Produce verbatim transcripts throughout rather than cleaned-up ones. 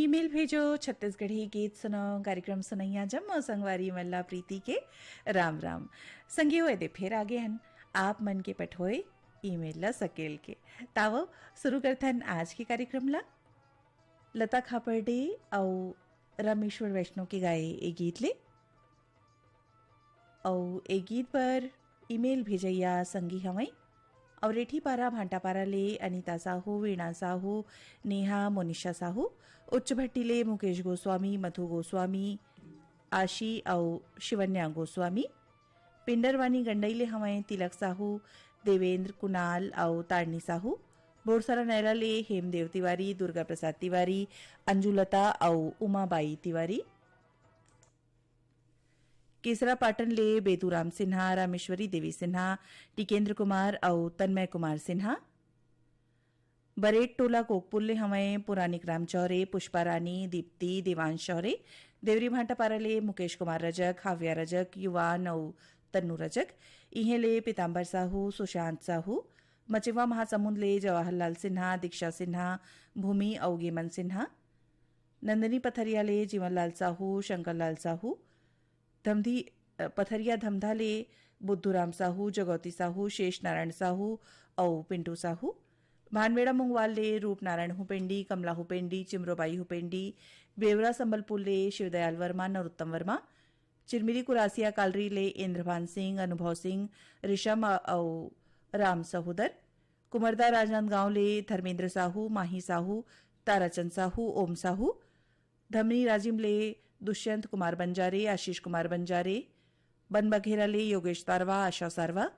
Email भेजो, छत्तीसगढ़ी गीत सुनाओ, कार्यक्रम सुनैया जम्मो संगवारी मन ला प्रीति के राम राम। संगी हो, एदे फेर आगे हन आप मन के पठोए ईमेल ला सकेल के। तावो, शुरू करथन आज के कार्यक्रम ला लता खापर्डे अउ रामेश्वर वैष्णव के गाए ए गीत ले। अउ ए गीत बर ईमेल भेजइया संगी हवंय अउ रेठीपारा भांटापारा ले अनिता साहू, वीणा साहू, नेहा, मोनिशा साहू, उच्चभट्टी ले मुकेश गोस्वामी, मधु गोस्वामी, आशी अउ शिवन्या गोस्वामी, पिंडरवानी गंडई ले हवंय तिलक साहू, देवेंद्र, कुणाल अउ तारणी साहू, बोरसरा नैरा ले हेमदेव तिवारी, दुर्गा प्रसाद तिवारी, अंजुलता अउ उमाबाई तिवारी, केसरा पाटन ले बेदूराम सिन्हा, रामेश्वरी देवी सिन्हा, टिकेंद्र कुमार अउ तन्मय कुमार सिन्हा। बरेट टोला कोकपुर ले हवंय पुरानिक राम चौरे, पुष्पा रानी, दीप्ति, देवांश चौरे। देवरी भांटापारा ले मुकेश कुमार रजक, हाव्या रजक, युवान अउ तन्नू रजक। इहें ले पीताम्बर साहू, सुशांत साहू। मचेवा महासमुंद ले जवाहरलाल सिन्हा, दीक्षा सिन्हा, भूमि अउ गेमन सिन्हा। नंदिनी पथरिया ले जीवनलाल साहू, शंकरलाल साहू, धमधी, अ, पथरिया धमधा ले बुद्धूराम साहू, जगौती साहू, शेष नारायण साहू अउ पिंटू साहू, भानवेड़ा मुंगवाल ले रूप नारायण हुपेंडी, कमला हुपेंडी, चिमरोबाई हुपेंडी, बेवरा संबलपुर ले शिवदयाल वर्मा, नरोत्तम वर्मा, चिरमिरी कुरासिया कालरी ले इंद्रभान सिंह, अनुभव सिंह, ऋषम अउ राम सहोदर, कुमरदा राजनांदगांव ले धर्मेंद्र साहू, माही साहू, ताराचंद साहू, ओम साहू, धमनी राजिम ले दुष्यंत कुमार बंजारे, आशीष कुमार बंजारे, बनबघेरा ले योगेश तारवा, आशा सारवा,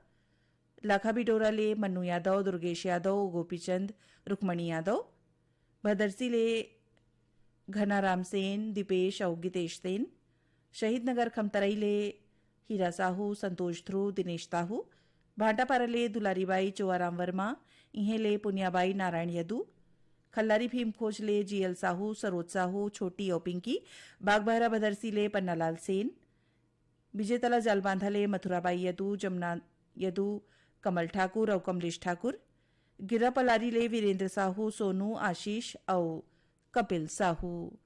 लाखाबिडोरा ले मन्नू यादव, दुर्गेश यादव, गोपीचंद, रुक्मणी यादव, भदरसी ले घनाराम सेन, दीपेश अउ गीतेश सेन, शहीद नगर खमतराई ले हीरा साहू, संतोष ध्रुव, दिनेश साहू, भाटापारा ले दुलारीबाई, चोआराम वर्मा, इहें ले पुनियाबाई, नारायण यदु, खल्लारी भीमखोज ले जीएल साहू, सरोज साहू, छोटी अउ पिंकी, बागबहरा भदरसी ले पन्नालाल सेन, विजेतला जालबांधा ले मथुराबाई यदु, जमुना यदु, कमल ठाकुर अउ कमलेश ठाकुर, गिर्रा पलारी ले वीरेंद्र साहू, सोनू, आशीष अउ कपिल साहू।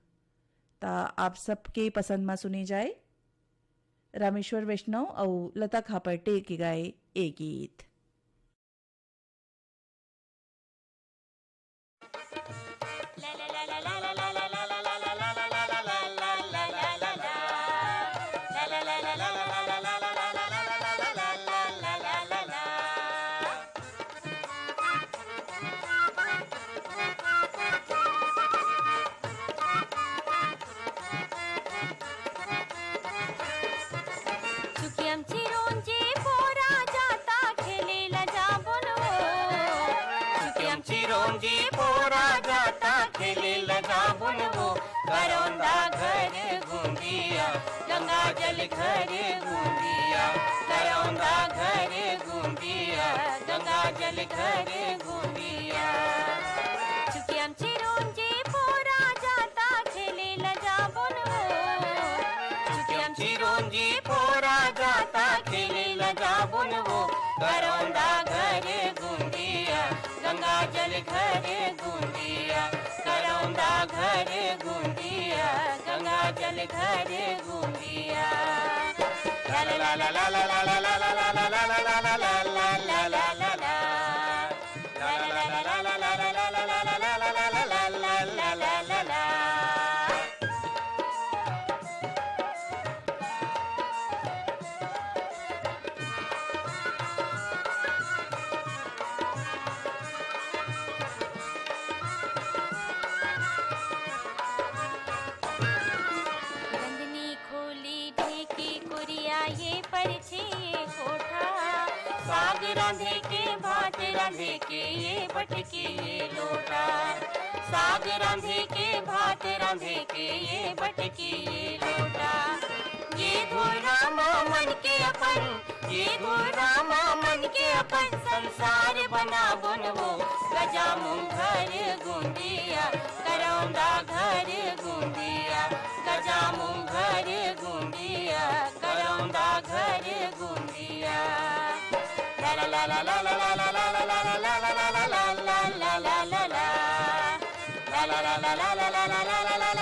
ता आप सबके पसंद मा सुने जाए रामेश्वर वैष्णव अउ लता खापर्टे के गाए ए गीत। चुकियम चिरोंजी पोरा जाता खेले ला जाबुन वो। चुकियम चिरोंजी पोरा जाता खेले ला जाबुन वो। करौंदा घर गुंदिया, गंगा जल घर गुंदिया। करौंदा घर गुंदिया, गंगा जल घर गुंदिया। चुकियम चिरोंजी पोरा जाता खेले ला जाबुन वो। चुकियम चिरोंजी पोरा जाता खेले ला जाबुन वो। करौंदा घर गुंदिया, गंगा जल घर गुंदिया। करौंदा घर गुंदिया, गंगा जल घर गुंदिया। रंधनी खोली ढेकी कुरिया ये परछी ये कोठा। साग रांधे के भात रांधे के ये बटकी ये लोटा। साग रांधे के भात रांधे के ये बटकी ये लोटा। ये धुरा मा मन के अपन, ये धुरा मा मन के अपन संसार बनाबुन वो। गजामुंग घर गुंदिया, करौंदा घर गुंदिया। गजामुंग घर गुंदिया, करौंदा घर गुंदिया। ला ला ला ला ला ला ला ला ला ला ला ला ला ला ला ला ला ला।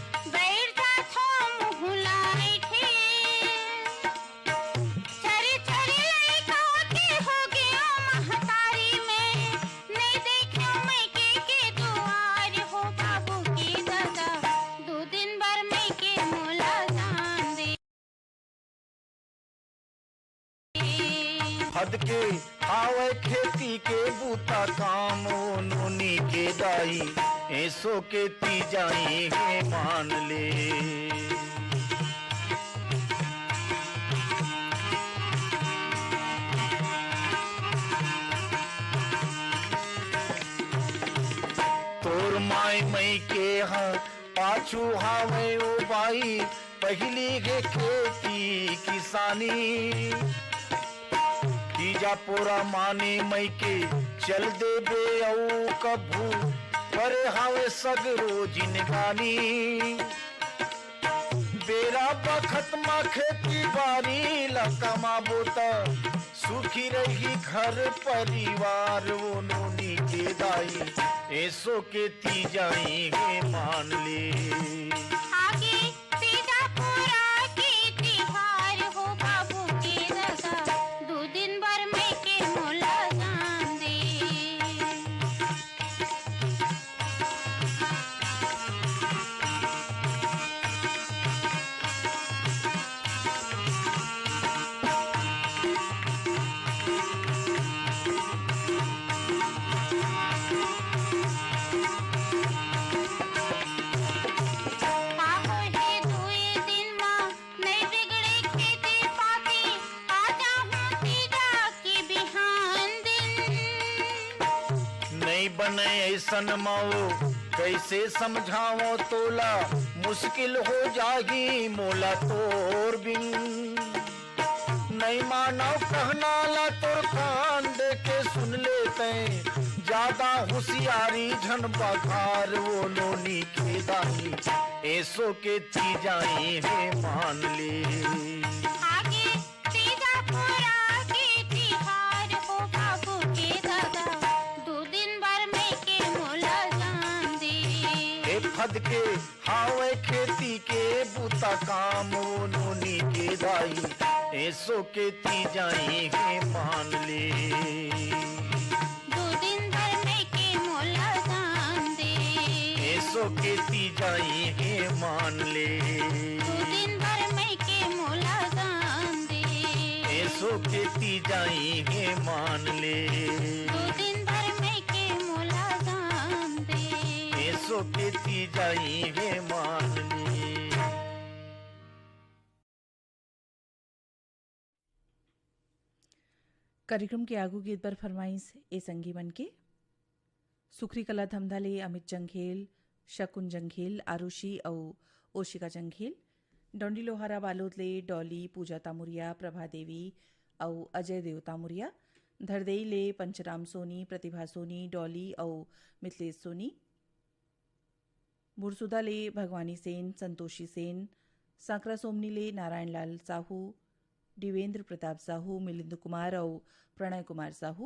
अद के हावय खेती के बूता काम, ओ नोनी के दाई, एसो के तीजाई हे मान ले। तोर माय मई के हा पाछू हावय ओ बाई, पहिली के खेती किसानी। तीजा पोरा माने मई के चल देबे अऊ कभू परे हावय सगरो जिनगानी। बेरा बखत म खेती बारी ल कमाबो त सुखी रही घर परिवार, ओ नोनी के दाई, एसो के तीजाई हे मान ले। आगे तीजा पोरा के तिहार हो बाबू के ददा, दू दिन बर मई के मोला जान दे। का होही दुई दिन मा, नई बिगड़े खेती पाती, आ जाहूं तीजा के बिहान दिन। नई बने अइसन म ओ, कइसे समझावं तोला, मुश्किल हो जाही मोला तोर बिन। नई मानव कहना ला तोर कान दे के सुन ले तैं, जादा होशियारी झन बघार, ओ नोनी के दाई, एसो के तीजाई हे मान ले। आगे तीजा पोरा के तिहार हो बाबू के ददा, दू दिन बर मई के मोला जान दे। ए फद के हावय खेती के बूता काम, ओ नोनी के दाई, एसो के तीजाई हे मान ले। दू दिन बर मई के मोला जान दे। एसो के तीजाई हे मान ले। दू दिन बर मई के मोला जान दे। एसो के तीजाई हे मान ले। दू दिन बर मई के मोला जान दे। एसो के तीजाई हे मान ले। कार्यक्रम के आगू गीत बर फरमाइश ए संगी मन के। सुखरी कला धमधा ले अमित जंघेल, शकुन जंघेल, आरुषि अउ ओशिका जंघेल। डोंडी लोहारा बालोद ले डॉली, पूजा तामुरिया, प्रभा देवी अउ अजय देव तामुरिया। धरदेई ले पंचराम सोनी, प्रतिभा सोनी, डॉली अउ मिथलेश सोनी। बुरसुदा ले भगवानी सेन, संतोषी सेन, सांकरा सोमनी ले नारायण लाल साहू, देवेंद्र प्रताप साहू, मिलिंद कुमार अउ प्रणय कुमार साहू,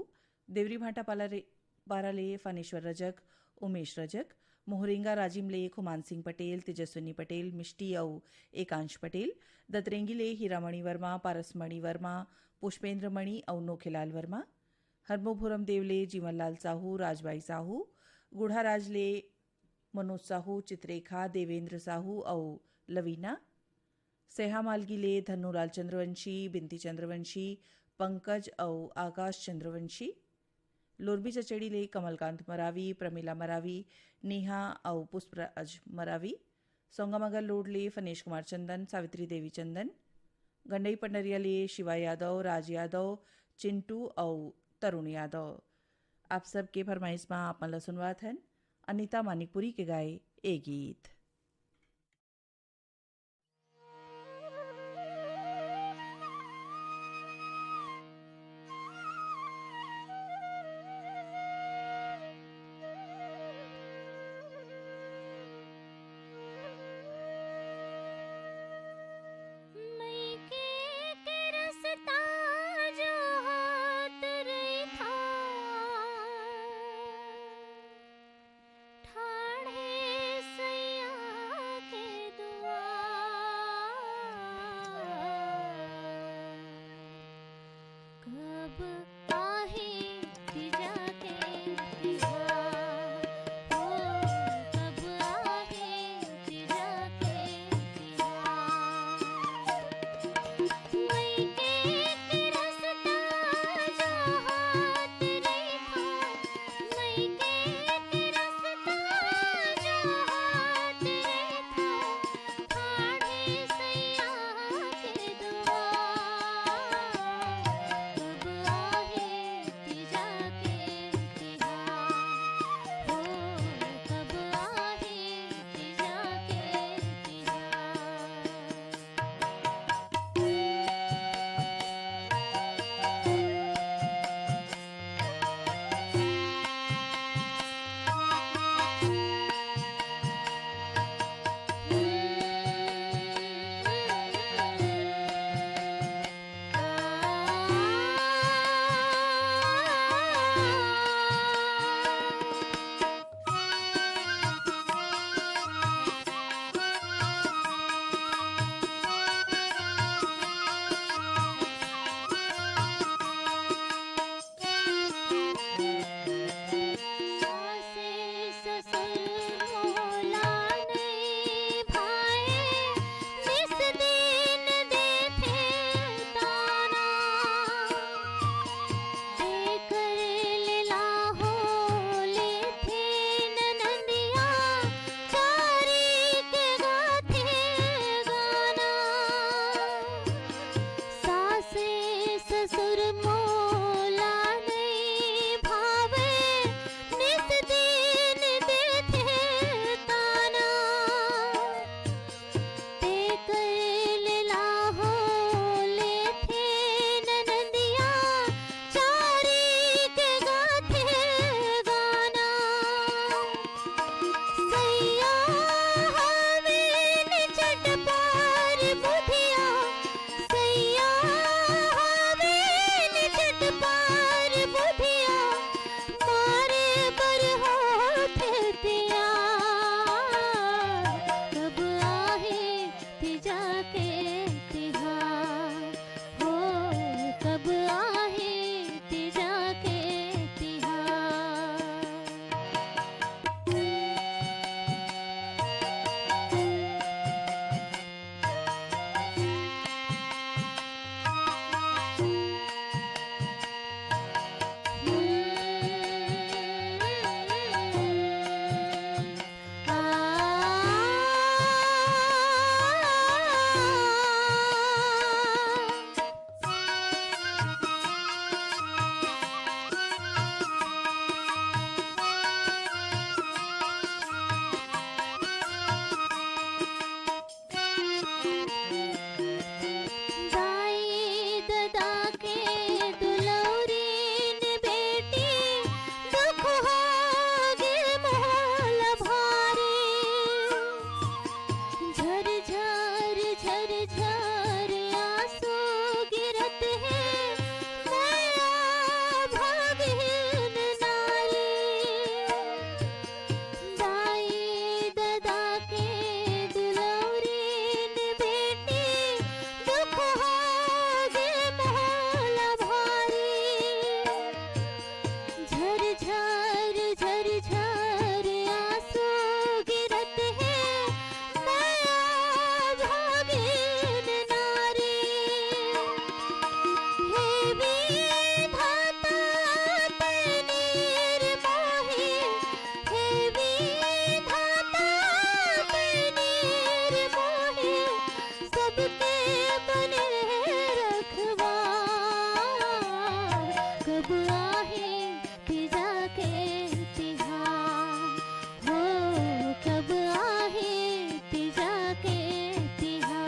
देवरी भाटा पाला रे-, पारा ले फनेश्वर रजक, उमेश रजक, मोहरेंगा राजिम ले खुमान सिंह पटेल, तेजस्विनी पटेल, मिष्टी अउ एकांश पटेल, दतरेंगी ले हीरामणि वर्मा, पारसमणि वर्मा, पुष्पेंद्र मणि अउ नोखेलाल वर्मा, हरमोभुरम देव ले जीवनलाल साहू, राजबाई साहू, गुढ़ाराज ले मनोज साहू, चित्रेखा, देवेंद्र साहू अउ लवीना, सेहा मालगी ले धन्नूलाल चंद्रवंशी, बिनती चंद्रवंशी, पंकज अउ आकाश चंद्रवंशी, लोरमी चचेड़ी ले कमलकांत मरावी, प्रमिला मरावी, नेहा अउ पुष्पराज मरावी, सोंगामगर लोड ले फनेश कुमार चंदन, सावित्री देवी चंदन, गंडई पंडरिया ले शिवा यादव, राज यादव, चिंटू अउ तरुण यादव। आप सबके फरमाइश म आप मन ल सुनवात हन अनिता मानिकपुरी के गाए ए गीत। मइके के रस्ता जो हाथ रहिथा, ठाढ़े सैया के दुआर। कब आही तीजा के तिहार, ओ कब आही तीजा के तिहार। मइके के रस्ता मोला नइ भावे, निस दिन देथे ताना। ते कइले लाहो लेथे ननदिया, चारी के गाथे गाना। सैया हवे न चटपार बुधिया, सैया हवे न चटपार बुधिया, मारे बर होथे तिया। कब आहे तिजा के तिहार, हो कब आहे तिजा के तिहार। दाई ददा के दुलौरीन बेटी, दुख होगे मोला भारी। झर झर झर झर आंसू गिरत हे, मया भागहीन नारी। दाई ददा के दुलौरीन बेटी, दुख होगे मोला भारी। झर झर झर झर आंसू गिरत हे, मया भागीन नारी। हे विधाता तैं निर्मोही, हे विधाता तैं निर्मोही, सबके बने रखवार। कब आहे तिजा के तिहार, हो कब आहे तिजा के तिहार।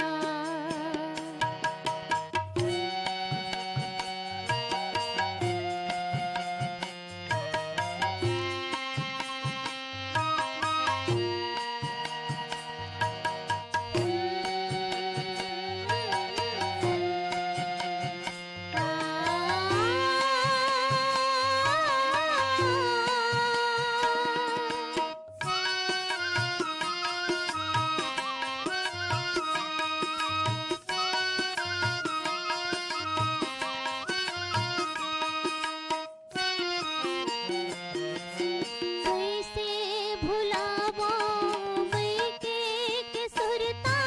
कइसे भुलावो मइके के सुरता,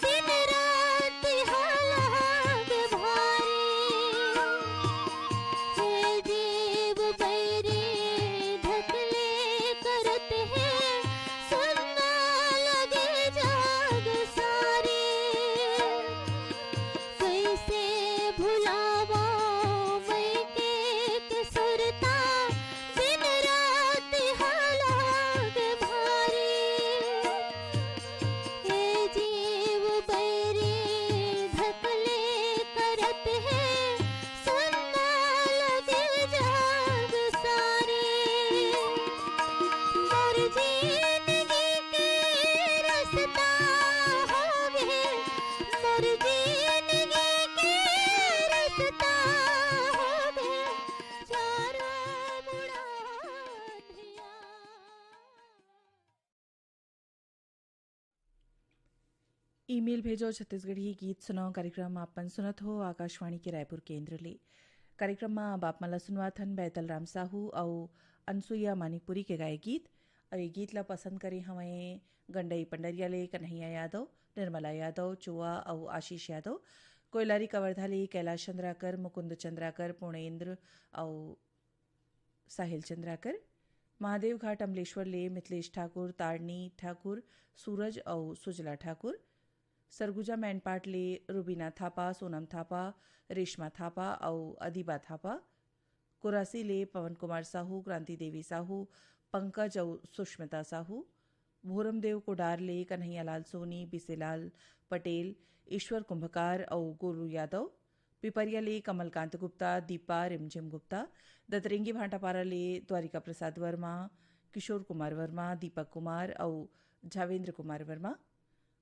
दिन रात हलाग भारी। हे जीव बैरी धकले करत हे, सुन्ना लगे जग सारी। कइसे भुलावो मइके के सुरता, दिन रात हलाग भारी। हे जीव बैरी धकले करत हे, सुन्ना लगे जग सारी। मोर जिनगी के रस्ता होगे, मोर जिनगी के रस्ता होगे, चारों मुड़ा अंधिया। ईमेल भेजो छत्तीसगढ़ी गीत सुनाओ कार्यक्रम आप मन सुनत हो आकाशवाणी के रायपुर केंद्र ले। कार्यक्रम म अब आप मन ल सुनवाथन बैतल राम साहू अउ अनसुईया मानिकपुरी के गाए गीत। अउ ये गीत ल पसंद करे हवंय गंडई पंडरिया ले कन्हैया यादव, निर्मला यादव, चुआ अउ आशीष यादव। कोइलारी कवर्धा ले कैलाश चंद्राकर, मुकुंद चंद्राकर, पूर्णेंद्र अउ साहिल चंद्राकर। महादेव घाट अमलेश्वर ले मिथिलेश ठाकुर, तारणी ठाकुर, सूरज अउ सुजला ठाकुर। सरगुजा मैनपाट ले रूबीना थापा, सोनम थापा, रेशमा थापा अउ अदीबा थापा। कोरासी ले पवन कुमार साहू, क्रांति देवी साहू, पंकज अउ सुष्मिता साहू। भोरमदेव कोडार ले कन्हैयालाल सोनी, बिसेलाल पटेल, ईश्वर कुंभकार अउ गोलू यादव। पिपरिया ले कमलकांत गुप्ता, दीपा रिमझिम गुप्ता। दतरेंगी भाटापारा ले द्वारिका प्रसाद वर्मा, किशोर कुमार वर्मा, दीपक कुमार अउ झावेंद्र कुमार वर्मा।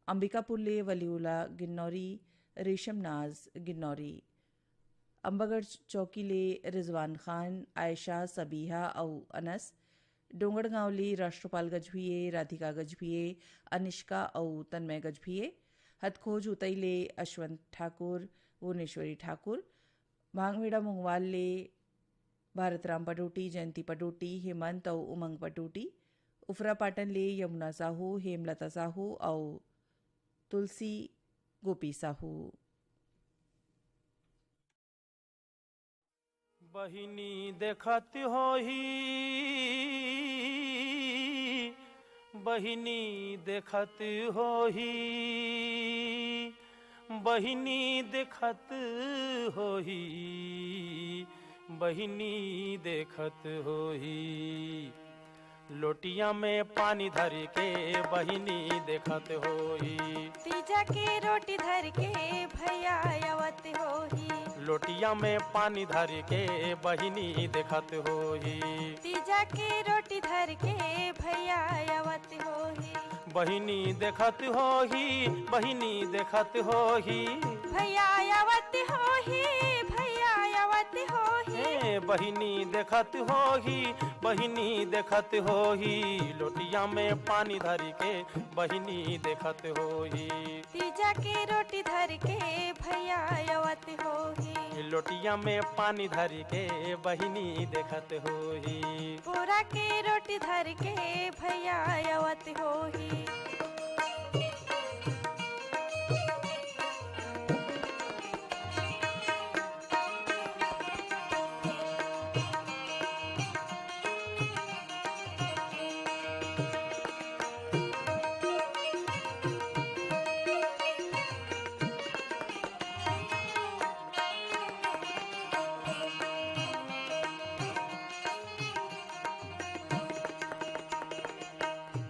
अंबिकापुर ले वलिउला गिन्नौरी, रेशम नाज गिन्नौरी। अंबागढ़ चौकी ले रिजवान खान, आयशा, सबीहा अउ अनस। डोंगरगांव ले राष्ट्रपाल गजभिये, राधिका गजभिये, अनिष्का अउ तन्मय गजभिये। हथखोज उतई ले अश्वंत ठाकुर, भुवनेश्वरी ठाकुर। भांगवेड़ा मुंगवाल ले भारत राम पटोटी, जयंती पटोटी, हेमंत अउ उमंग पटोटी। उफरापाटन ले यमुना साहू, हेमलता साहू अउ तुलसी गोपी साहू। बहिनी देखत होही, बहिनी देखत होही, बहिनी देखत होही, बहिनी देखत होही। लोटिया में पानी धर के बहिनी देखत होही। तीजा के रोटी धर के भैया आवत होही। लोटिया में पानी धर के बहिनी देखत होही। तीजा के रोटी धर के भैया आवत होही। बहिनी देखत होही, बहिनी देखत होही। भैया आवत होही, भैया आवत होही। ए, बहिनी देखत होही, बहिनी देखत होही। लोटिया में पानी धर के बहिनी देखत होही। तीजा के रोटी धर के भैया आवत होही। लोटिया में पानी धर के बहिनी देखत होही। बोरा के रोटी धर के भैया आवत होही।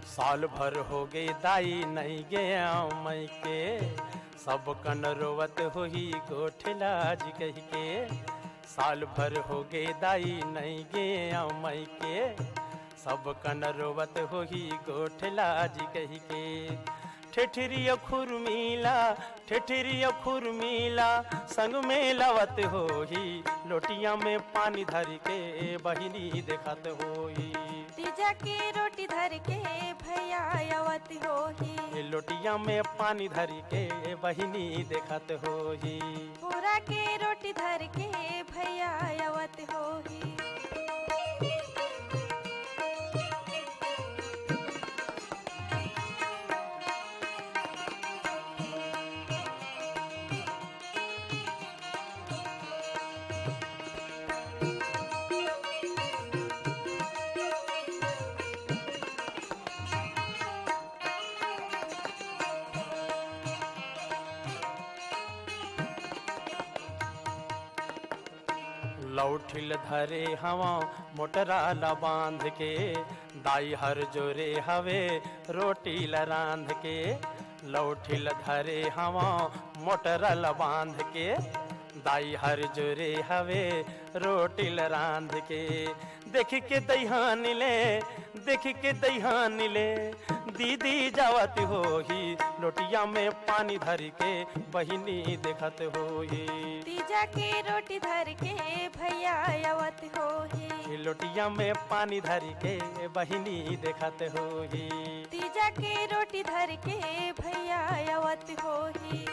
साल भर हो गे दाई नइ गेंव मइके, सब कन रोवत होही गोठ लाज कहिके। साल भर हो गे दाई नइ गेंव मइके, सब कन रोवत होही गोठ लाज कहिके। ठेठरिया खुरमीला, ठेठरिया खुरमीला, संग में लवत होही। लोटिया में पानी धर के बहिनी देखत होही। तीजा के रोटी धर के भैया आवत होही। ए लोटिया में पानी धर के बहिनी देखत होही। बोरा के रोटी धर के भैया आवत होही। लौठिल धरे हवा मोटरा ल बांध के, दाई हर जोरे हवे रोटी ल रांध के। लौठिल धरे हवा मोटरा ल बांध के, दाई हर जोरे हवे रोटी ल रांध के। देख के दइहान ले, देख के दइहान ले, दीदी जावत होही। लोटिया में पानी धर के बहिनी देखत होही। तीजा के रोटी धर के भैया आवत होही। लोटिया में पानी धर के बहिनी देखत होही। तीजा के रोटी धर के भैया आवत होही।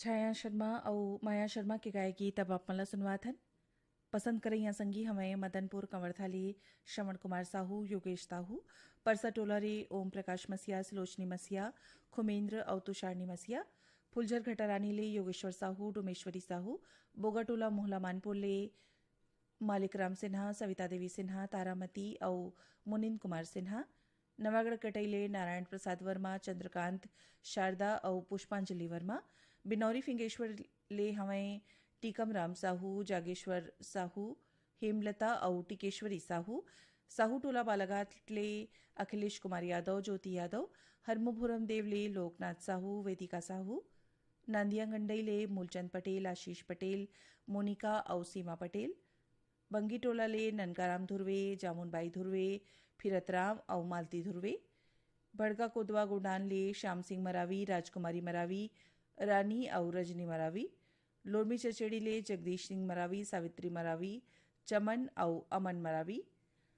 छाया शर्मा अउ माया शर्मा के गाए गीत अब आप मन ला सुनवात हन। पसंद करइया संगी हवय मदनपुर कंवरथा ले श्रवण कुमार साहू, योगेश साहू, परसा टोला ले ओम प्रकाश मसिया, सुलोचनी मसिया, खुमेंद्र अउ तुषारनी मसिया, फुलझर घटारानी ले योगेश्वर साहू, डोमेश्वरी साहू, बोगाटोला मोहला मानपुर ले मालिक राम सिन्हा, सविता देवी सिन्हा, तारामती अउ मुनिंद कुमार सिन्हा, नवागढ़ कटई ले नारायण प्रसाद वर्मा, चंद्रकांत, शारदा अउ पुष्पांजलि वर्मा, बिनौरी फिंगेश्वर ले हवंय टीकम राम साहू, जागेश्वर साहू, हेमलता अउ टिकेश्वरी साहू, साहू टोला बालाघाट ले अखिलेश कुमार यादव, ज्योति यादव, हरमुभुरम देव ले लोकनाथ साहू, वेदिका साहू, नांदिया गंडई ले मूलचंद पटेल, आशीष पटेल, मोनिका अउ सीमा पटेल, बंगी टोला ले ननकाराम धुर्वे, जामुनबाई धुर्वे, फिरतराम अउ मालती धुर्वे, बड़का कोदवा गोडान ले श्याम सिंह मरावी, राजकुमारी मरावी, रानी अउ रजनी मरावी, लोरमी चचेड़ी ले जगदीश सिंह मरावी, सावित्री मरावी, चमन अउ अमन मरावी,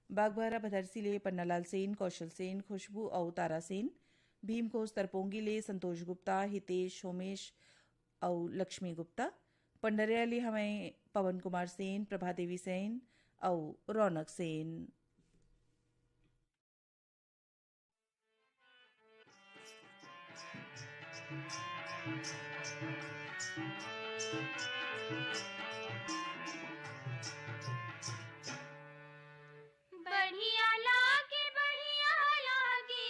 बागबाहरा भदरसी ले पन्नालाल सेन, कौशल सेन, खुशबू अउ तारा सेन, भीमकोस तरपोंगी ले संतोष गुप्ता, हितेश, होमेश अउ लक्ष्मी गुप्ता, पंडरिया ले हवंय पवन कुमार सेन, प्रभा देवी सेन अउ रौनक सेन। बढ़िया लागे, बढ़िया लागे,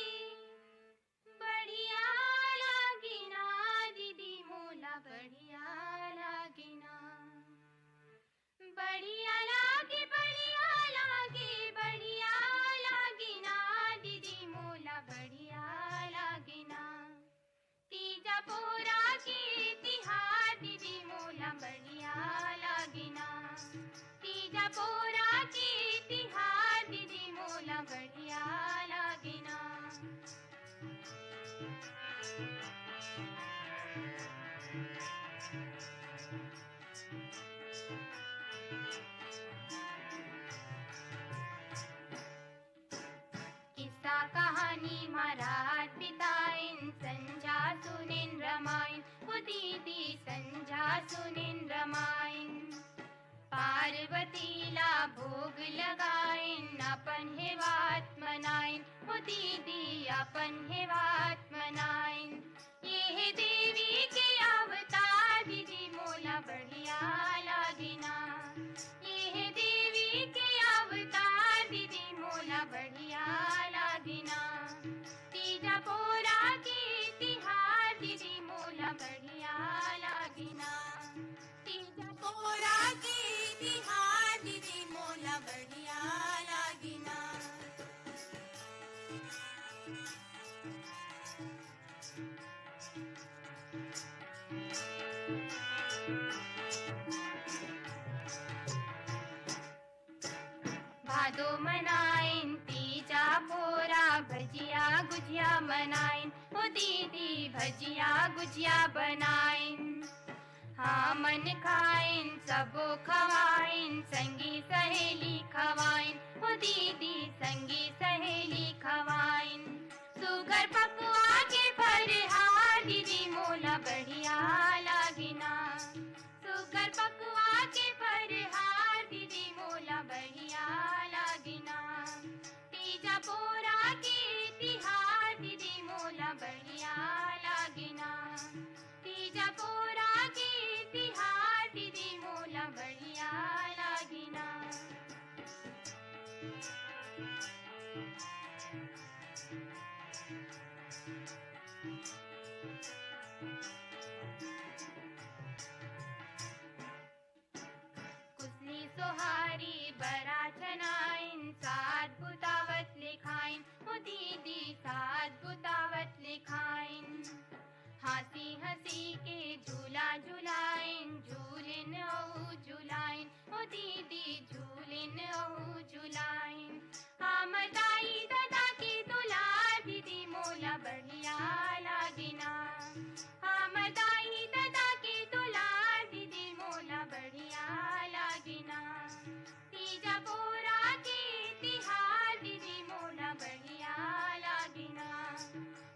बढ़िया लागे ना दीदी मोला, बढ़िया लागे ना। बढ़िया लागे, बढ़िया लागे, बढ़िया लागे ना दीदी मोला, बढ़िया लागे ना। तीजा पोरा के तिहार दीदी मोला बढ़िया लागे ना। तीजा पोरा के तिहार दीदी मोला बढ़िया लागे ना। किस्सा कहानी म रात बिताइन, संझा सुनिन रमाइन, ओ दीदी संझा सुनिन रमाइन। पार्वती ला भोग लगाइन, अपन हे बात मनाइन, ओ दीदी अपन हे बात मनाइन। ये हे देवी के अवतार दीदी मोला बढ़िया लागे ना। ये हे देवी के अवतार दीदी मोला बढ़िया लागे ना। तीजा पोरा के तिहार दीदी मोला बढ़िया लागे ना। तीजा पोरा के तिहार दीदी मोला बढ़िया लागे ना। भादो मनाइन तीजा पोरा, भजिया गुजिया बनाइन, ओ दीदी भजिया गुजिया बनाइन। हमन खाइन सबो खवाइन, संगी सहेली खवाइन, ओ दीदी संगी सहेली खवाइन। सुगर पकवा के फरहार दीदी मोला बढ़िया लागे ना। सुगर पकवा के फरहार दीदी मोला बढ़िया लागे ना। तीजा पोरा के तिहार दीदी मोला बढ़िया लागे ना। तीजा पोरा के तिहार दीदी मोला बढ़िया लागे ना। कुसली सोहारी बरा छनाइन, सात बुतावत लिखाइन, ओ दीदी सात बुतावत लिखाइन। हंसी हंसी के झूला झुलाइन, झूलिन अउ झुलाइन, ओ दीदी झूलिन अउ झुलाइन। हमर दाई ददा के दुलार दीदी मोला बढ़िया लागे ना। हमर दाई ददा के दुलार दीदी मोला बढ़िया लागे ना। तीजा पोरा के तिहार दीदी मोला बढ़िया लागे ना।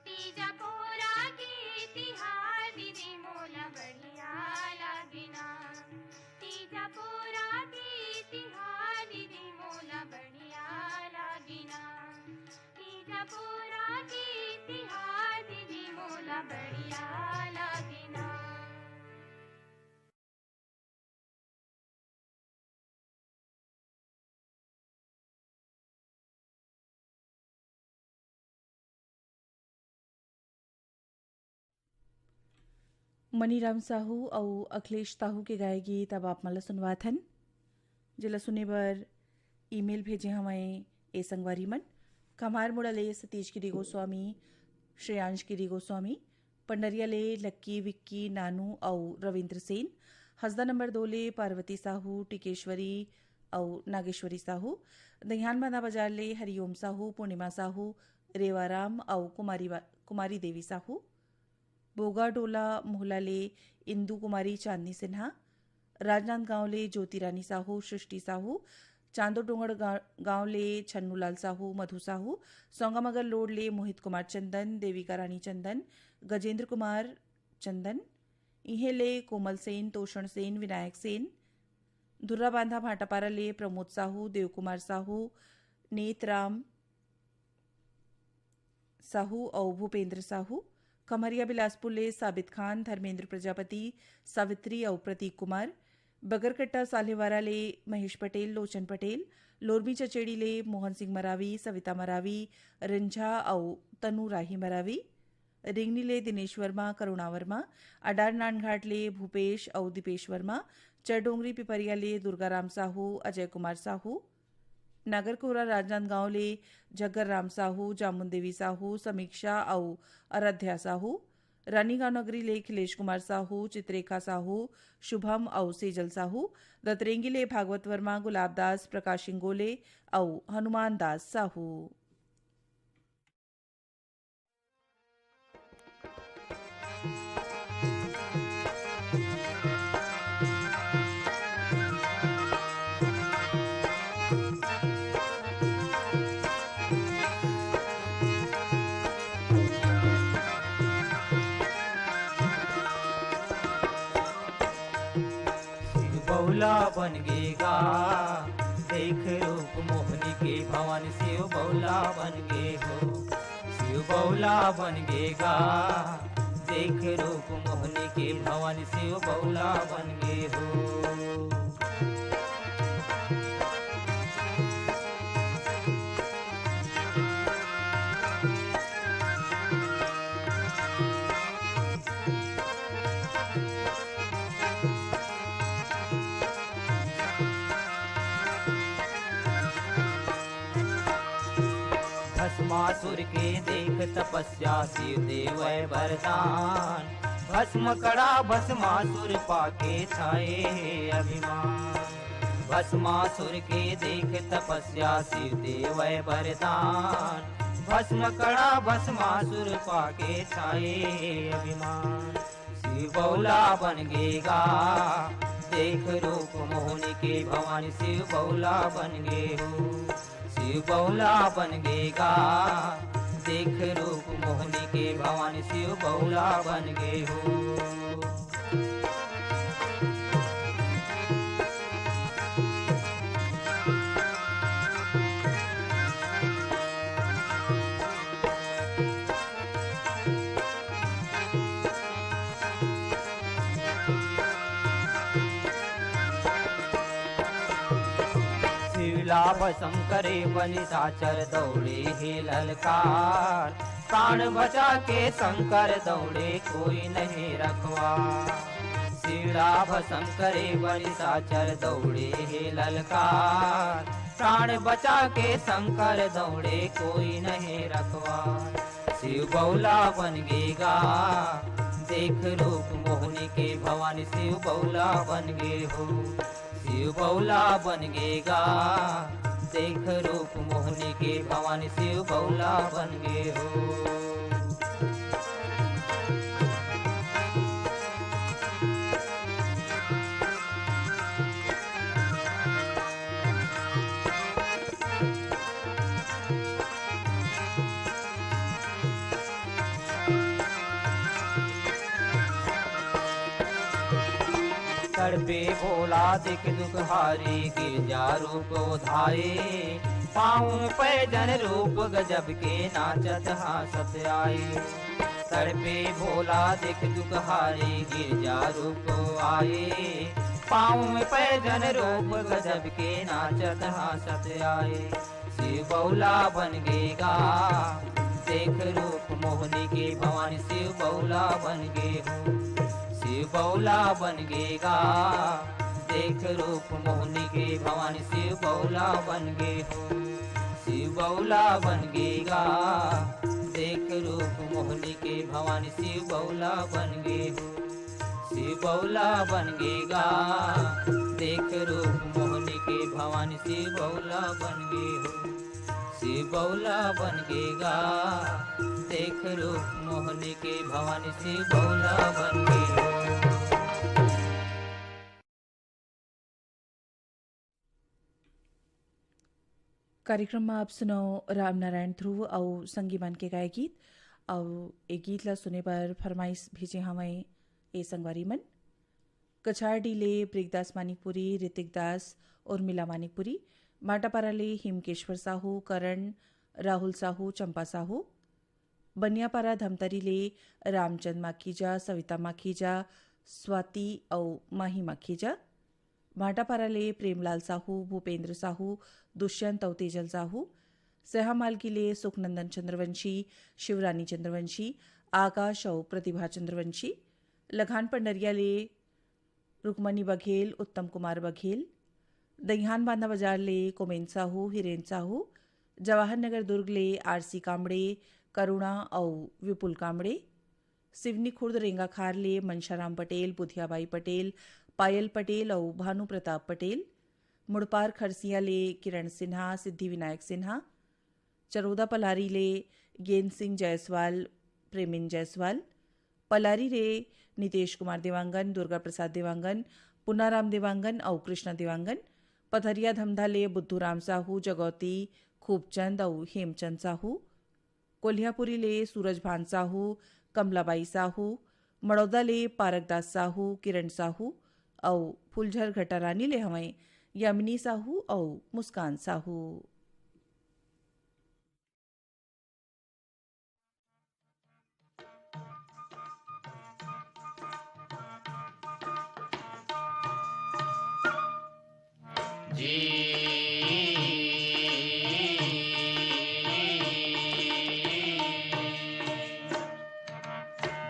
तीजा पोरा के तिहार दीदी मोला बढ़िया मनीराम साहू अउ अखिलेश साहू के गाए गीत अब आप मन ल सुनवात हन, जेला सुने बर ईमेल भेजे हवंय ए संगवारी मन। कमार मुड़ा ले सतीश गिरी गोस्वामी, श्रेयांश गिरी गोस्वामी, पंडरिया ले लक्की, विक्की, नानू अउ रविंद्र सेन, हसदा नंबर दो ले पार्वती साहू, टिकेश्वरी अउ नागेश्वरी साहू, दहियान बांधा बाजार ले हरिओम साहू, पूर्णिमा साहू, रेवाराम अउ कुमारी वा-, कुमारी देवी साहू, बोगाडोला मोहला ले इंदु कुमारी, चांदनी सिन्हा, राजनांदगांव ले ज्योति रानी साहू, सृष्टि साहू, चांदो डोंगड़ गा-, गांव ले छन्नूलाल साहू, मधु साहू, सौंगामगर रोड ले मोहित कुमार चंदन, देविका रानी चंदन, गजेंद्र कुमार चंदन, इहें ले कोमल सेन, तोषण सेन, विनायक सेन, धुर्रा बांधा भाटापारा ले प्रमोद साहू, देवकुमार साहू, नेतराम साहू अउ भूपेंद्र साहू, कमरिया बिलासपुर ले साबित खान, धर्मेंद्र प्रजापति, सावित्री अउ प्रतीक कुमार, बगरकट्टा साल्हेवारा ले महेश पटेल, लोचन पटेल, लोरमी चचेड़ी ले मोहन सिंह मरावी, सविता मरावी, रिंझा अउ तनु राही मरावी, रिंगनी ले दिनेश वर्मा, करुणा वर्मा, अडार नानघाट ले भूपेश अउ दीपेश वर्मा, चरडोंगरी पिपरिया ले दुर्गाराम साहू, अजय कुमार साहू, नागरकोरा राजनांदगांव ले झग्गर राम साहू, जामुन देवी साहू, समीक्षा अउ आराध्या साहू, रानीगांव नगरी ले खिलेश कुमार साहू, चित्रेखा साहू, शुभम अउ सेजल साहू, दतरेंगी ले भागवत वर्मा, गुलाब दास, प्रकाश इंगोले अउ हनुमान दास साहू। शिव बौला बन गे गा, देख रूप मोहनी के भवन शिव बौला बन गे हो। शिव बौला बन गे गा, देख रूप मोहनी के भवन शिव बौला बन गे हो। भस्मासुर के देख तपस्या शिव देवै वरदान। भस्म कड़ा भस्मासुर पाके छाए हे अभिमान। भस्मासुर के देख तपस्या शिव देवै वरदान। भस्म कड़ा भस्मासुर पाके छाए हे अभिमान। शिव बौला बन गे गा, देख रूप मोहनी के भवानी शिव बौला बन गे हो। शिव बौला बन गे गा, देख रूप मोहनी के भवानी शिव बौला बन गे हो। शिवला भस्म करे बनि साचर दौड़े हे ललकार। प्राण बचा के शंकर दौड़े कोई नहीं रखवा। शिवला भस्म करे बनि साचर दौड़े हे ललकार। प्राण बचा के शंकर दौड़े कोई नहीं रखवा। शिव बौला बन गे गा, देख रूप मोहनी के भवानी शिव बौला बन गे हो। शिव बौला बन गे गा, देख रूप मोहनी के भवानी शिव बौला बन गे हो। तड़पे भोला देख दुख हारी, गिरजा रूप ओधाए। पाँव पैजन रूप गजब के नाचत हाँसत आए। तड़पे भोला देख दुख हारी, गिरजा रूप आए। पाँव पैजन रूप गजब के नाचत हाँसत आए। शिव बौला बन गे गा, देख रूप मोहनी के भवानी शिव बौला बन गे हो। शिव बौला बन गे गा, देख रूप मोहनी के भवानी शिव बौला बन गे हो। शिव बौला बन गे गा, देख रूप मोहनी के भवानी शिव बौला बन गे हो। शिव बौला बन गे गा, देख रूप मोहनी के भवानी शिव बौला बन गे हो। शिव बौला बन गे गा, देख रूप मोहनी के भवानी शिव बौला बन गे हो। कार्यक्रम में आप सुनो रामनारायण ध्रुव अउ संगी मन के गाय गीत। अउ ए गीत ला सुने बर फरमाइश भेजे हवय ए संगवारी मन। कछारडी ले ब्रिगदास मानिकपुरी, ऋतिक दास, उर्मिला मानिकपुरी, माटापारा ले हिमकेश्वर साहू, करण, राहुल साहू, चंपा साहू, बनियापारा धमतरी ले रामचंद माखीजा, सविता माखीजा, स्वाति अउ माही माखीजा, भाटापारा ले प्रेमलाल साहू, भूपेंद्र साहू, दुष्यंत अउ तेजल साहू, सहामालगी ले सुखनंदन चंद्रवंशी, शिवरानी चंद्रवंशी, आकाश अउ प्रतिभा चंद्रवंशी, लखान पंडरिया ले रुक्मणी बघेल, उत्तम कुमार बघेल, दईहान बांधा बाजार ले कोमेन साहू, हिरेन साहू, जवाहर नगर दुर्ग ले आरसी कामड़े, करुणा अउ विपुल कामड़े, सिवनी खुर्द रेंगाखार ले मनशाराम पटेल, बुधियाबाई पटेल, पायल पटेल अउ भानु प्रताप पटेल, मुड़पार खरसिया ले किरण सिन्हा, सिद्धि विनायक सिन्हा, चरोदा पलारी ले गेंद सिंह जायसवाल, प्रेमिन जायसवाल, पलारी ले नितेश कुमार देवांगन, दुर्गा प्रसाद देवांगन, पुनाराम देवांगन अउ कृष्णा देवांगन, पथरिया धमधा ले बुद्धू राम साहू, जगौती खूबचंद अउ हेमचंद साहू, कोल्हियापुरी ले सूरज भान साहू, कमलाबाई साहू, मड़ौदा ले पारकदास साहू, किरण साहू अउ फुलझर घटारानी ले हवंय यामिनी साहू अउ मुस्कान साहू। जी।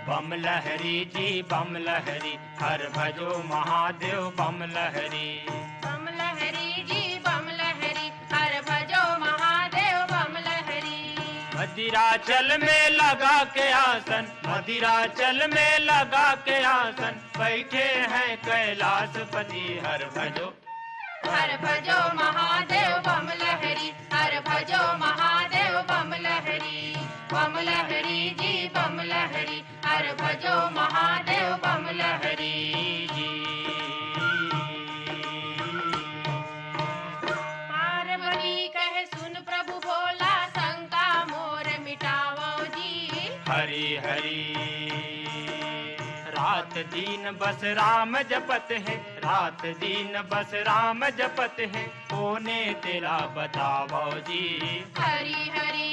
बम लहरी जी बम लहरी, हर भजो महादेव बम लहरी। बम लहरी जी बम लहरी, हर भजो महादेव बम लहरी। मदिराचल में लगा के आसन, मदिराचल में लगा के आसन, बैठे हैं कैलाशपति, हर भजो। हर भजो महादेव बम लहरी, हर भजो महादेव बम लहरी। बम लहरी जी बम लहरी, हर भजो महादेव बम लहरी जी। पार्वती कहे सुन प्रभु भोला, शंका मोर मिटावो जी। हरि हरि। रात दिन बस राम जपत है, रात दिन बस राम जपत है, कोने तेला बतावो जी। हरि हरि।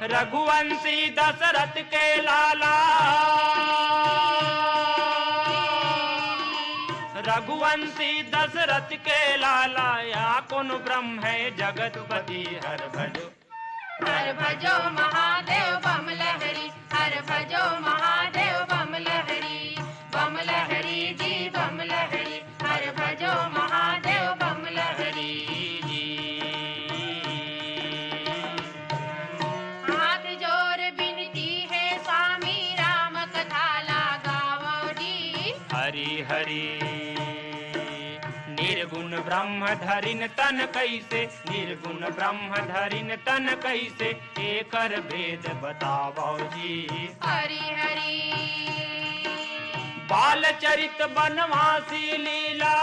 रघुवंशी दशरथ के लाला, रघुवंशी दशरथ के लाला, या कौन ब्रह्म है जगतपति, हर भजो। हर भजो महादेव बम लहरी, हर भजो महादेव बम लहरी। बम लहरी जी बम लहरी, हर भजो महादेव बम लहरी जी। हाथ जोर बिनती है स्वामी, राम कथा लगावो जी। हरि हरि। निर्गुण ब्रह्म धरिन तन कैसे, निर्गुण ब्रह्म धरिन तन कैसे, एकर भेद बतावो जी। हरि हरि। बाल चरित बनवासी लीला,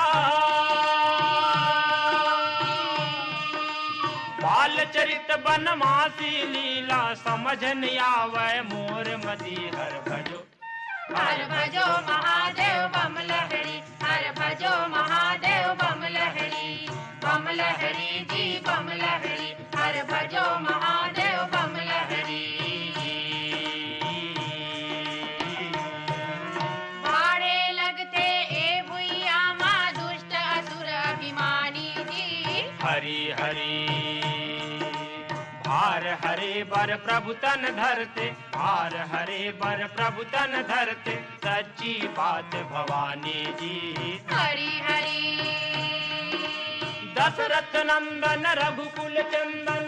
बाल चरित बनवासी लीला, समझ न आवै मोर मति, हर भजो। हर भजो महादेव बम लहरी, हर भजो महादेव बम लहरी। बम लहरी जी बम लहरी, हर भजो महादेव बम लहरी। भाड़े लगथे ए भुइयां मा दुष्ट असुर अभिमानी जी। हरि हरि। भार हरे बर प्रभु तन धरते, भार हरे बर प्रभु तन धरते, सच्ची बात भवानी जी। हरि हरि। दशरथ नंदन रघुकुल चंदन,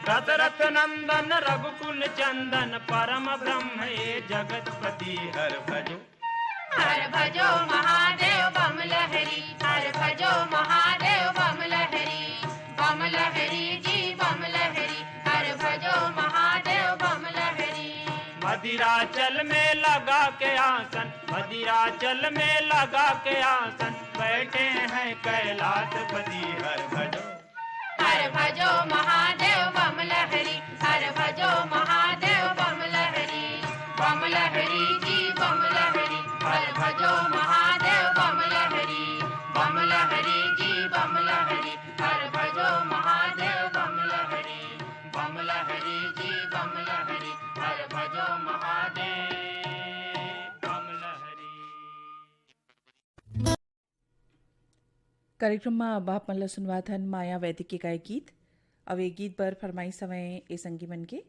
दशरथ नंदन रघुकुल चंदन, परम ब्रह्म ए जगतपति हर भजो। हर भजो महादेव बम लहरी, हर भजो महादेव बम लहरी, बम लहरी जी बम लहरी, हर भजो महादेव बम लहरी। मदिराचल में लगा के आसन, मदिराचल में लगा के आसन, बैठे हैं कैलाशपति हर भजो। हर भजो महादेव बम लहरी, हर भजो महादेव बम लहरी, बम लहरी जी बम लहरी, हर भजो महादेव बम लहरी, बम लहरी जी बम लहरी, हर भजो महादेव बम लहरी, बम लहरी जी बम लहरी, हर भजो महादेव बम लहरी। कार्यक्रम म अब आप मन ल सुनवात हन माया वैदिक के गाय गीत। अब ये गीत बर फरमाइश हवय ए संगी मन के,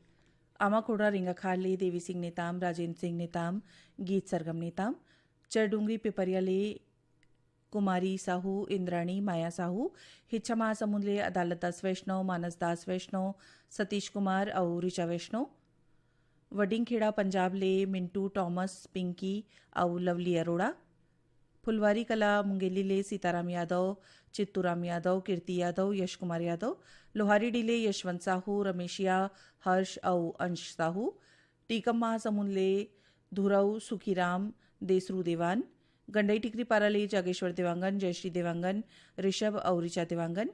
आमा कोड़रा रेंगाखार ले देवी सिंह नेताम, राजेंद्र सिंह नेताम, गीत सरगम नेताम, चरडूंगरी पिपरिया ले कुमारी साहू, इंद्राणी, माया साहू, हिच्छा महासमुंद ले अदालत दास वैष्णव, मानस दास वैष्णव, सतीश कुमार अउ ऋचा वैष्णव, वडिंगखेड़ा पंजाब ले मिंटू, टॉमस, पिंकी अउ लवली अरोड़ा, फुलवारी कला मुंगेली ले सीताराम यादव, चित्तूराम यादव, कीर्ति यादव, यश कुमार यादव, लोहारीडीह ले यशवंत साहू, रमेशिया, हर्ष अउ अंश साहू, टीकम महासमुंद ले धुरऊ, सुखीराम, देसरू देवान, गंडई टिकरीपारा ले जागेश्वर देवांगन, जयश्री देवांगन, ऋषभ अउ ऋचा देवांगन,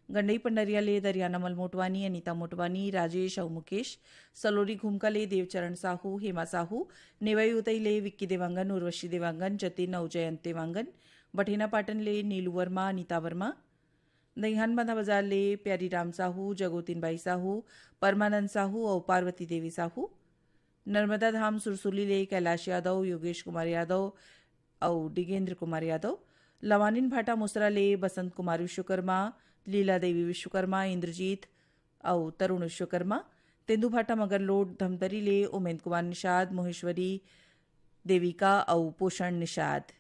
गंडई पंडरिया ले दरियानमल मोटवानी, अनिता मोटवानी, राजेश अउ मुकेश, सलोरी घुमका ले देवचरण साहू, हेमा साहू, नेवई उतई ले विक्की देवांगन, उर्वशी देवांगन, जतिन अउ जयंत देवांगन, बठेना पाटन ले नीलू वर्मा, अनिता वर्मा, दईहान बांधा बाजार ले प्यारी राम साहू, जगोतिन बाई साहू, परमानंद साहू अउ पार्वती देवी साहू, नर्मदा धाम सुरसुली ले कैलाश यादव, योगेश कुमार यादव अउ डिगेंद्र कुमार यादव, लवानिन भाटा मुसरा ले बसंत कुमार विश्वकर्मा, लीला देवी विश्वकर्मा, इंद्रजीत अउ तरुण विश्वकर्मा, तेंदू भाटा मगरलोड धमतरी ले उमेंद कुमार निषाद, मोहेश्वरी देविका अउ पोषण निषाद।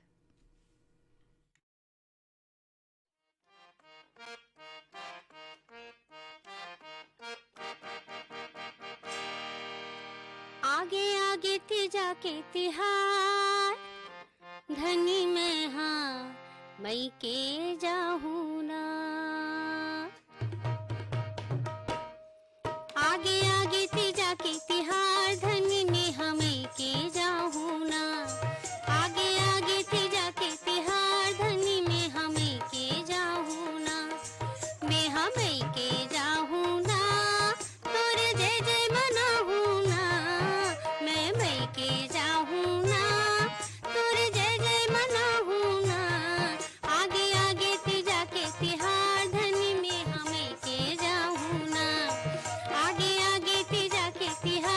आगे आगे तीजा के तिहार, धनी मैं हा मइके जाहूं ना। आगे आगे तीजा के तिहार, धनी मैं हा मइके जाहूं ना। आगे आगे तीजा के तिहार, धनी मैं हा मइके जाहूं ना। मैं हा मइके जाहूं ना, तोर जय जय मनाहूं ना। मैं मइके जाहूं ना, तोर जय जय मनाहूं ना। आगे आगे तीजा के तिहार, धनी मैं हा मइके जाहूं ना। आगे आगे तीजा के तिहार,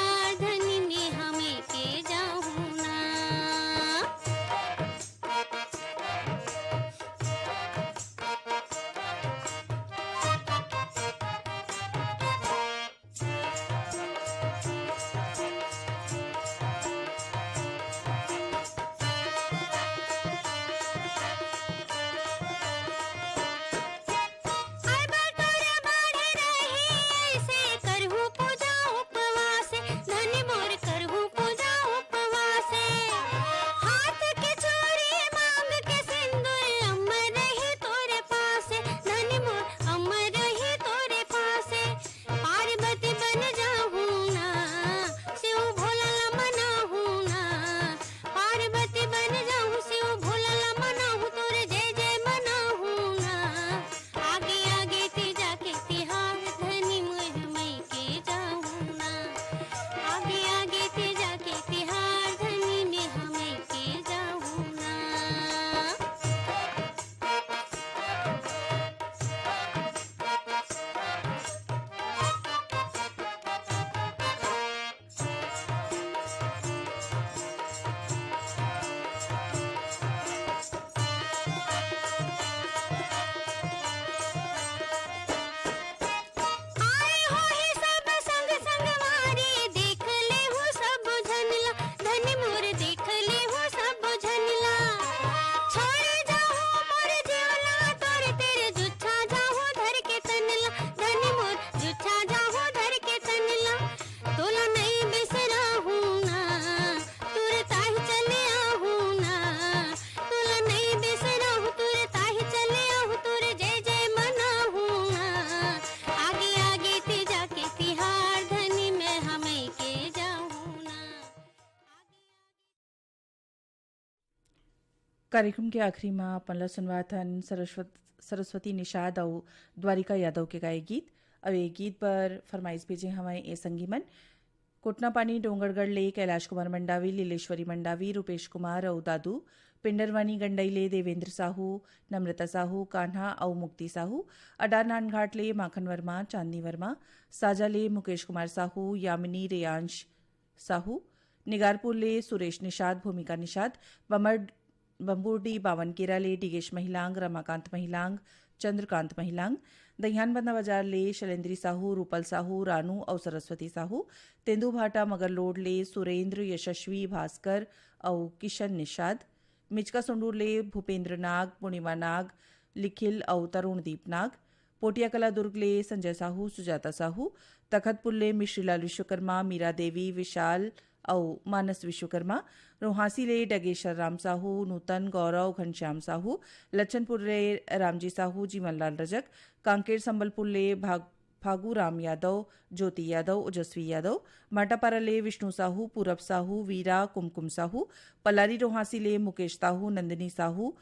कार्यक्रम के आखिरी म अपन ला सुनवाथन सरस्वत-, सरस्वती निषाद अउ द्वारिका यादव के गाए गीत। अउ ये गीत बर फरमाइश भेजे हवय ए संगी मन, कोटनापानी डोंगरगढ़ ले कैलाश कुमार मंडावी, लीलेश्वरी मंडावी, रूपेश कुमार अउ दादू, पिंडरवानी गंडई ले देवेंद्र साहू, नम्रता साहू, कान्हा अउ मुक्ति साहू, अडार नानघाट ले माखन वर्मा, चांदनी वर्मा, साजा ले मुकेश कुमार साहू, यामिनी, रेयांश साहू, निगारपुर ले सुरेश निषाद, भूमिका निषाद, बमड-, बम्बुरडी बावन केरा ले डिगेश महिलांग, रमाकांत महिलांग, चंद्रकांत महिलांग, दहियान बंदा बाजार ले शैलेंद्री साहू, रूपल साहू, रानू अउ सरस्वती साहू, तेंदूभाटा मगरलोड ले सुरेंद्र, यशस्वी, भास्कर अउ किशन निषाद, मिचका सुंडूर ले भूपेंद्र नाग, पूर्णिमा नाग, लिखिल अउ तरुणदीप नाग, पोटिया कला दुर्ग ले संजय साहू, सुजाता साहू, तखतपुर ले मिश्रीलाल विश्वकर्मा, मीरा देवी, विशाल अउ मानस विश्वकर्मा, रोहासी ले डगेश्वर राम साहू, नूतन, गौरव, घनश्याम साहू, लच्छनपुर ले रामजी साहू, जीवनलाल रजक, कांकेर संबलपुर ले भाग-, फागू राम यादव, ज्योति यादव, ओजस्वी यादव, भाटापारा ले विष्णु साहू, पूरब साहू, वीरा, कुमकुम साहू, पलारी रोहासी ले मुकेश साहू, नंदिनी साहू,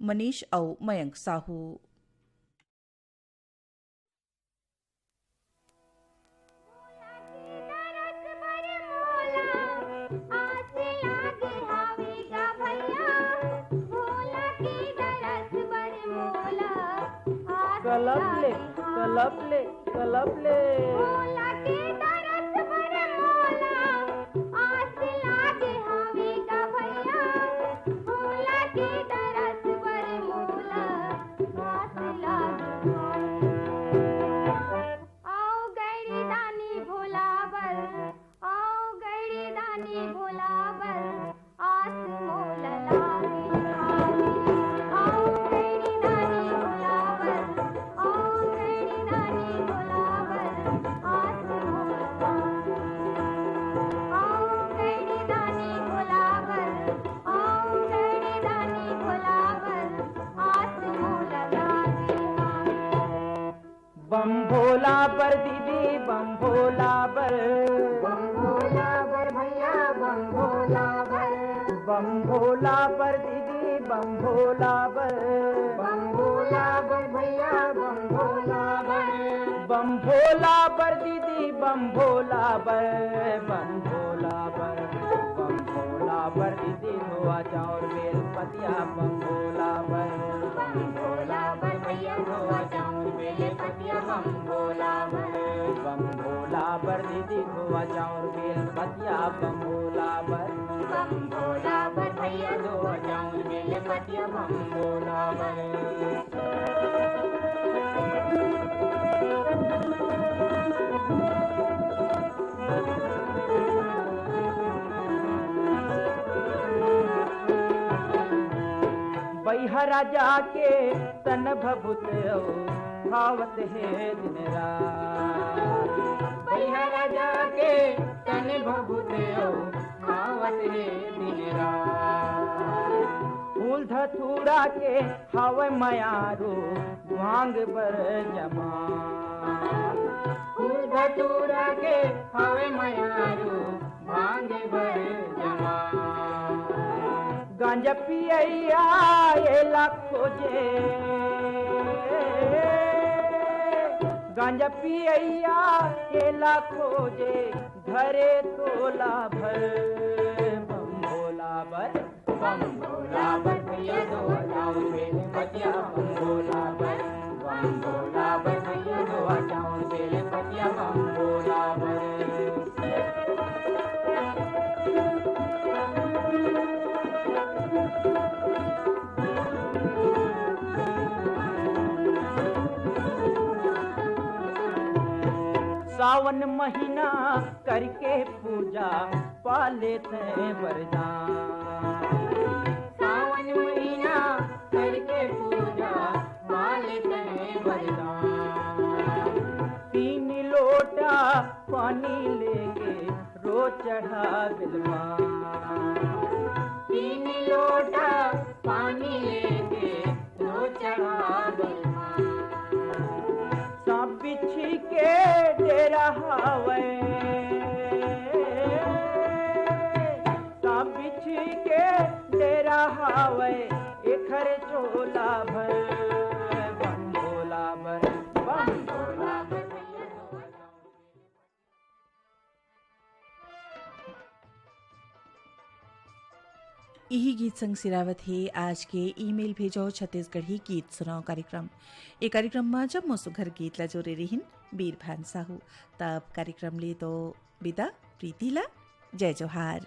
मनीष अउ मयंक साहू। कलप ले, कलप ले, कलप ले। बम भोला बर दीदी, बम भोला बर। बम भोला बर भैया, बम भोला बर। बम भोला बर दीदी, बम भोला बर। बम भोला बर भैया, बम भोला बर। बम भोला बर दीदी, बम भोला बर। बम भोला बर, बम भोला बर दीदी, धोआ चाउर बेल पतिया, बम भोला बर। बम भोला बर भैया, धोआ चाउर बेल पतिया, बम भोला बर। बम भोला बर दीदी, धोआ चाउर बेल पतिया, बम भोला बर। बम भोला बर भैया, धोआ चाउर बेल पतिया, बम भोला बर। बइहा राजा के तन भभूत अउ खावत हे दिन रात। बइहा राजा के तन भभूत अउ खावत हे दिन रात। फूल धतूरा के हवय मयारू भांग बर जमा। फूल धतूरा के हवय मयारू भांग बर जमा। गांजा पियैया एला खोजे, गांजा पियैया एला खोजे, धरे तोला भर बम भोला बर। बम भोला बर भैया, धोआ चाउर बेल पतिया, बम भोला बर। बम भोला बर भैया, धोआ चाउर बेल पतिया, बम भोला बर। सावन महीना करके पूजा, पाले तैं वरदान। सावन महीना करके पूजा, पाले तैं वरदान। तीन लोटा पानी लेके रोज चढ़ा बिलवा। तीन लोटा पानी लेके रोज चढ़ा बिलवा। सांप बिच्छी के डेरा हावय, सांप बिच्छी के डेरा हावय, भोला भर, बम भोला भर, बम भोला भर। इही गीत संग सिरावत हे आज के ईमेल भेजो छत्तीसगढ़ी गीत सुनाओ कार्यक्रम। ए कार्यक्रम म जम्मो सुघर गीत ला जोरे रिहिन बीरभान साहू। तब कार्यक्रम ले तो बिदा प्रीति ला। जय जोहार।